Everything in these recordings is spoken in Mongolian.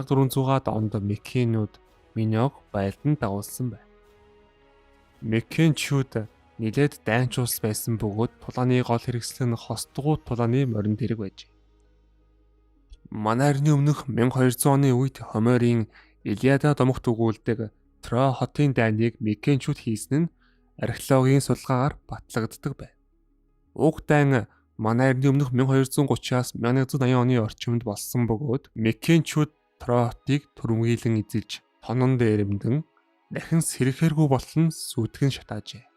1400-аад онд Микенүүд Миног байлдан дагуулсан байна. Микенчүүд нилээд дайнч улс байсан бөгөөд тулааны гол хэрэгсэл нь хосдгуу тулааны морин тэрэг байжээ. Манай эртний өмнөх 1200 оны үед Хомерийн Илиада домогт өгүүлдэг Трой хотын дайныг Микенчүүд хийсэн нь археологийн судалгаагаар батлагддаг байна. Уг дайн манай эртний өмнөх 1230-аас 1180 оны орчимд болсон бөгөөд Микенчүүд Трой хотыг түрэмгийлэн эзэлж, тонон дээрэмдэн дахин сэргэхэргүй болон сүйтгэн шатаажээ.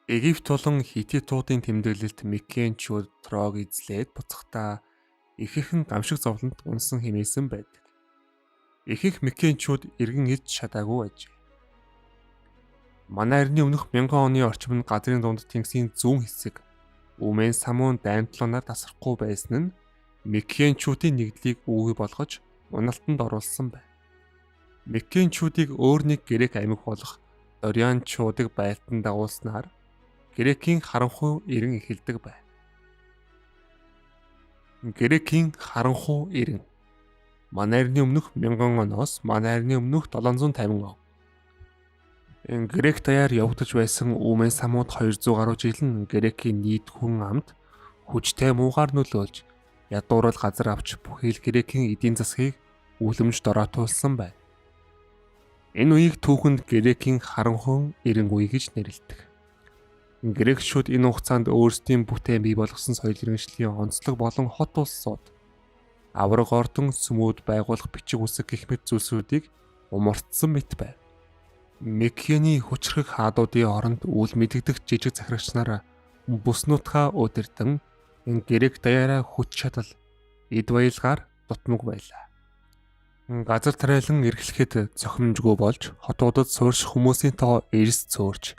Египт болон Хититуудын тэмдэглэлт Микенчүүд Тройг эзлээд буцахдаа ихэнх гамшиг зовлонт унсан хэмээсэн байдаг. Ихэнх Микенчүүд эргэн ирж чадаагүй ажээ. Манай эртний өмнөх 1000 оны орчимд газрын дунд тэнгисийн зүүн хэсэг Үмэн самуун дайнтлуунаар тасрахгүй байсан нь Микенчүүдийн нэгдлийг үгүй болгож уналтанд оруулсан байна. Микенчүүдийг өөр нэг грек аймаг болох Дорианчуудыг байлдан дагуулснаар Грекийн харанхуй эрен эхэлдэг байна. Грекийн харанхуй эрен. Манай эртний өмнөх 1000 оноос манай эртний өмнөх 750 он. Грек даяар явагдаж байсан Үмэн самууд 200 гаруй жил нь Грекийн нийт хүн амд хүчтэй муугаар нөлөөлж, ядуурал газар авч бүхий л Грекийн эдийн засгийг үлэмж дороотуулсан байна. Энэ үеийг түүхэнд Грекийн харанхуй эрен үе гэж нэрлэдэг. Грекчүүд энэ хугацаанд өөрсдийн бүтээн бий болгосон соёл иргэншлийн онцлог болон хот улсууд, аварга ордон сүмүүд байгуулах бичиг үсэг гэх мэт зүйлсүүдийг умартсан мэт байв. Микений хүчрхэг хаадуудын оронд үл мэдэгдэх жижиг захирагч нар бүс нутгаа удирдан Грек даяараа хүч чадал, эд баялгаар дутмаг байлаа. Газар тариалан эрхлэхэд зохимжгүй болж хотуудад суурьших хүмүүсийн тоо эрс цөөрч,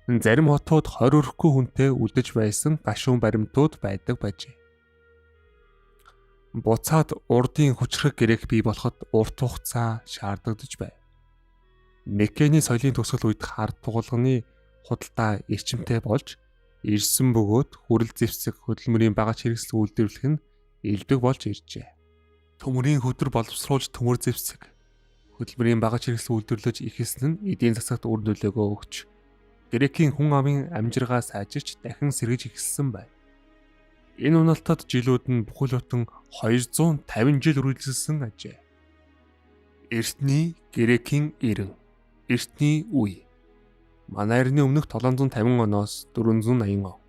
зарим хотууд 20 хүрэхгүй хүнтэй үлдэж байсан гашуун баримтууд байдаг байжээ. Буцаад урдын хүчрхэг грек бий болоход урт хугацаа шаардагдаж байв. Микений соёлын төгсгөл үед хар тугалганы худалдаа эрчимтэй болж ирсэн бөгөөд хүрэл зэвсэг, хөдөлмөрийн багаж хэрэгсэл үйлдвэрлэх нь элбэг болж иржээ. Төмөрийн хөдөр боловсруулж төмөр зэвсэг, хөдөлмөрийн багаж хэрэгсэл үйлдвэрлэж эхэлсэн нь эдийн засагт үр нөлөөгөө өгч, Грекийн хүн амын амжиргаа сайжирч дахин сэргэж эхэлсэн байна. Энэ уналтад жилүүд нь бүхэл бүтэн 250 жил үргэлжилсэн ажээ. Эртний Грекийн эрен. Эртний үе. Манай эртний өмнөх 750 оноос 480 он.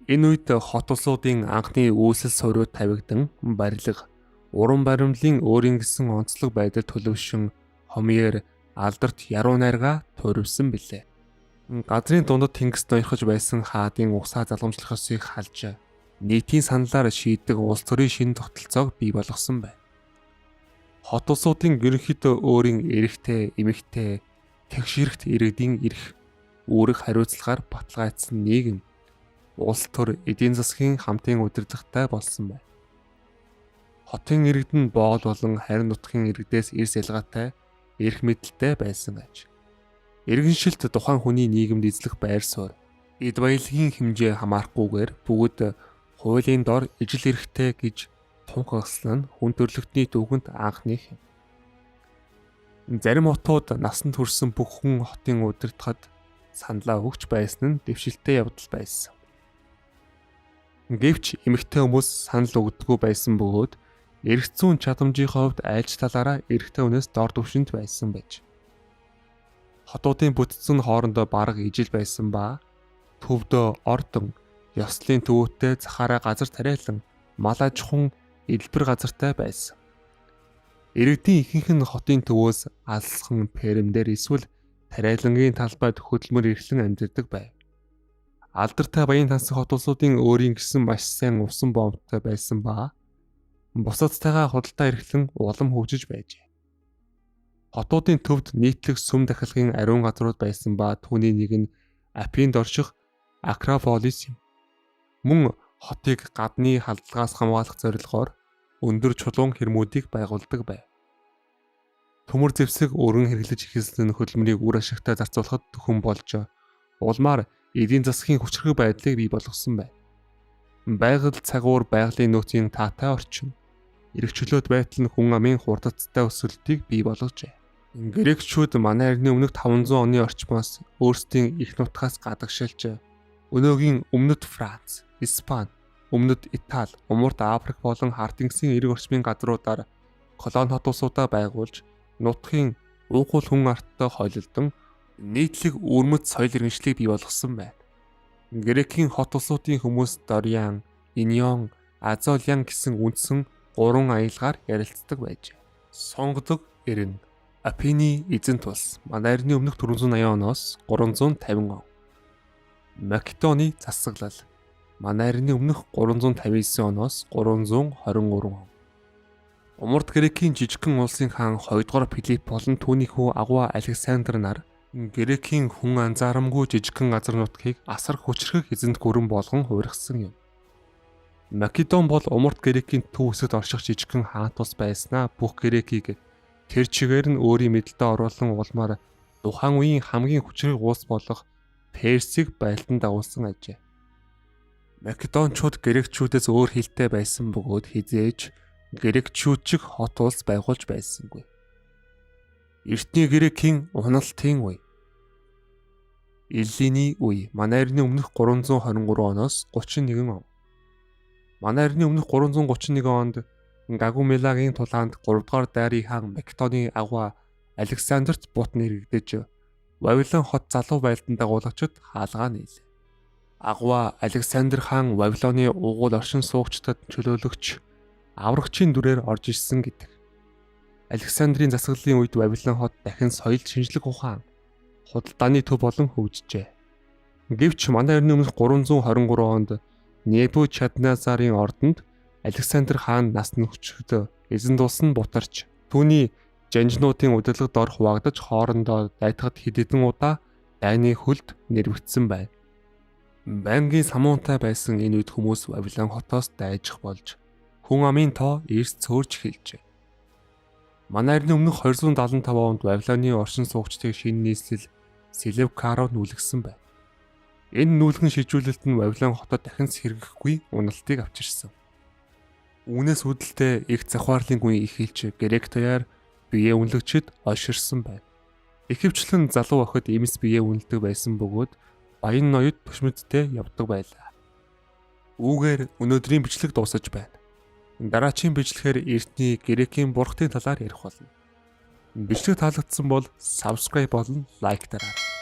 Энэ үед хот улсуудын анхны үүсэл суурьуд тавигдан барилга, уран баримлалын өөрийн гэсэн онцлог байдал төлөвшин Хомер алдарт яруу найргаа туурвисан билээ. Газрын дундад тэнгис ноёрхож байсан хаадын угсаа залгамжлах ёсыг халж нийтийн саналаар шийддэг улс төрийн шинэ тогтолцоог бий болгосон байна. Хот улсуудын ерөнхийдөө өөрийн эрхтэй, эмэгтэй, тэгш эрхт иргэдийн эрх, үүрэг хариуцлагаар баталгаажсан нийгэм, улс төр эдийн засгийн хамтын удирдлагатай болсон байна. Хотын иргэд нь боол болон харин нутгийн иргэдээс эрс ялгаатай эрх мэдэлтэй байсан аж. Иргэншилт тухайн хүний нийгэмд эзлэх байр суурь, эд баялагын хэмжээ хамаарахгүйгээр бүгд хуулийн дор ижил эрхтэй гэж тунхагласан нь хүн төрөлхтний түүхэнд анхных юм. Зарим хотууд насанд хүрсэн бүх хүн хотын удирдахад саналаа өгч байсан нь дэвшилтэй явдал байсан. Гэвч эмэгтэй хүмүүс санал өгдөггүй байсан бөгөөд эрх зүйн чадамжийн хувьд айлч талаараа эрэгтэй хүнээс дор түвшинд байсан байж. Хотуудын бүтц нь хоорондоо бараг ижил байсан ба төвдөө ордон ёслолын төвөөтэй захаараа газар тариалан мал аж ахуйн элбэр газартай байсан. Иргэдийн ихэнх нь хотын төвөөс алсхан ферм дээр эсвэл тариалангийн талбайд хөдөлмөр эрхлэн амьдардаг байв. Алдартай баян тансаг хот улсуудын өөрийн гэсэн маш сайн усан бомбтой байсан ба бусадтайгаа худалдаа эрхлэн улам хөгжиж байжээ. Хотуудын төвд нийтлэг сүм дахилгын ариун газрууд байсан ба түүний нэг нь Афинд орших Акрополис юм. Мөн хотыг гадны халдлагаас хамгаалах зорилгоор өндөр чулуун хэрмүүдийг байгуулдаг байв. Төмөр зэвсэг өргөн хэрэглэж эхэлсэн нь хөдөлмөрийг үр ашигтай зарцуулахад дөхөм болж улмаар эдийн засгийн хүчирхэг байдлыг бий болгосон байна. Байгаль цагуур байгалийн нөөцийн таатай орчин. Эрх чөлөөт байдал нь хүн амын хурдацтай өсөлтийг бий болгожээ. Грекчүүд манай эртний өмнөх 500 оны орчмоос өөрсдийн эх нутгаас гадагшилж өнөөгийн өмнөд Франц, Испани, өмнөд Итали, Умард Африк болон Хар тэнгисийн эрэг орчмын газруудаар колони хот улсуудаа байгуулж нутгийн уугуул хүн арттай хойлолдон нийтлэг өвөрмөц соёл иргэншлийг бий болгосон байна. Грекийн хот улсуудын хүмүүс Дориан, Инион, Азолиан гэсэн үндсэн гурван аялгаар ярилцдаг байжээ. Сонгодог эрен Апини эзэнт улс манай эртний өмнөх 480 оноос 350 он. Македоны засаглал манай эртний өмнөх 359 оноос 323 он. Умард Грекийн жижигхэн улсын хаан 2 дугаар Филипп болон түүний хүү Агуа Александр нар Грекийн хүн анзаарамгүй жижигхэн газар нутгийг асар хүчрхэг эзэнт гүрэн болгон хуургасан юм. Македон бол Умард Грекийн төв хэсэгт орших жижигхэн хаант улс байснаа бүх Грекийг тэр чигээр нь өөрийн мэдлэлд оруулан улмаар тухайн үеийн хамгийн хүчрхэг улс болох Персийг байлдан дагуулсан ажээ. Македончууд грекчүүдээс өөр хилтэй байсан бөгөөд хизээж грекчүүд шиг хот улс байгуулж байсангүй. Эртний Грекийн уналтын үе. Эллиний үе манай эртний өмнөх 323 оноос 31 он. Манай эртний өмнөх 331 онд Гагумелагийн тулаанд 3 дугаар Дарий хаан Македоны агуа Александрт бут нэрэгдэж Вавилон хот залуу байлдан дагуулагчид хаалгаа нийлээ. Агуа Александр хаан Вавилоны уугуул оршин суугчдад чөлөөлөгч аврагчийн дүрээр орж ирсэн гэдэг. Александрийн засаглалын үед Вавилон хот дахин соёл шинжлэх ухаан, худалдааны төв болон хөгжижээ. Гэвч манай эртний өмнөх 323 онд Небучадназарын ордонд Александр хаан нас нөхчөд эзэнт улс нь бутарч түүний жанжнуудын удирдлага дор хуваагдаж хоорондоо дайтахад хэд хэдэн удаа дайны хөлд нэрвэгдсэн байв. Байнгын самуунтай байсан энэ үед хүмүүс Вавилон хотоос дайжих болж хүн амын тоо эрс цөөрч эхэлжээ. Манай эртний өмнөх 275 онд Вавилоны оршин суугчдыг шинэ нийслэл Селевкаро нүлгсэн байв. Энэ нүүлгэн шижүүлэлт нь Вавилон хотод дахин сэргэхгүй уналтыг авчирсан. Үүнээс үүдэлтэй их завхаарлын үе эхэлж грек даяар бие үнэлэгчид олширсан байна. Ихэвчлэн залуу охид эмс бие үнэлдэг байсан бөгөөд баян ноёд түшмэдтэй явдаг байлаа. Үүгээр өнөөдрийн бичлэг дуусаж байна. Дараачийн бичлэгээр эртний грекийн бурхтын талаар ярих болно. Бичлэг таалагдсан бол subscribe болон лайк дараарай.